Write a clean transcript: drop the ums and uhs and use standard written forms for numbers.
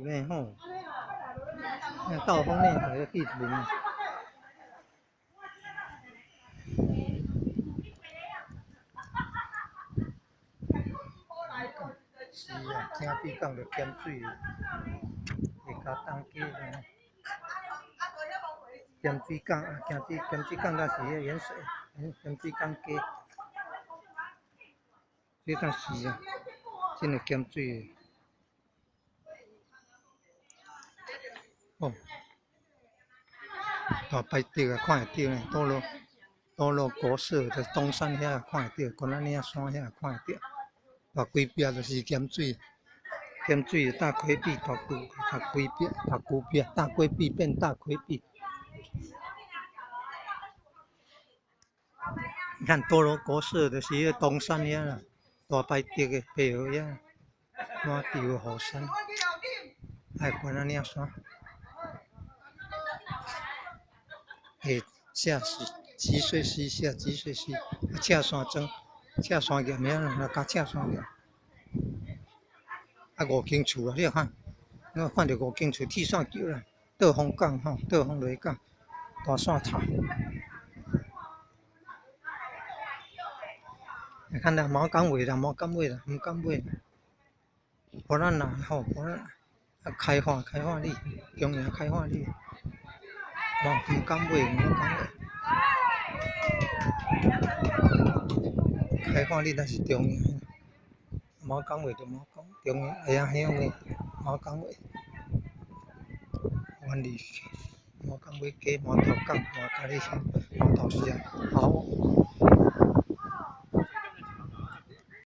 呢吼。道風呢，就去一面。是啊，咸水港就咸水，会加东加呢。咸水港啊，咸水港那是彼盐水，咸水港街。這才是啊，真的咸水。哦，大排竹啊，看會著呢，多羅多羅國小就東山遐看會著，關仔嶺山遐看會著。大溪壁就是鹹水，鹹水大溪壁大溪大溪壁大溪壁大溪壁變大溪壁。你看多羅國小就是彼個東山遐啦，大排竹的白河遐，滿地有雨山，愛關仔嶺山。下是集水溪下集水溪，赤山庄、赤山岩遐啦，加赤山岩。啊，五間厝啊，你看，我看著五間厝，鐵線橋啦，倒風港吼，倒風螺港，大線塔。你看到毛港尾啦，毛港尾啦，毋敢買。無咱啦吼，無咱啊，開化開化里，中營開化里，無毋敢買，毋敢買。開化里才是中營，毛港尾就毛港，中營下仔鄉的毛港尾。萬里毛港尾街，毛頭港，毛咖哩鄉，毛頭市啊，好。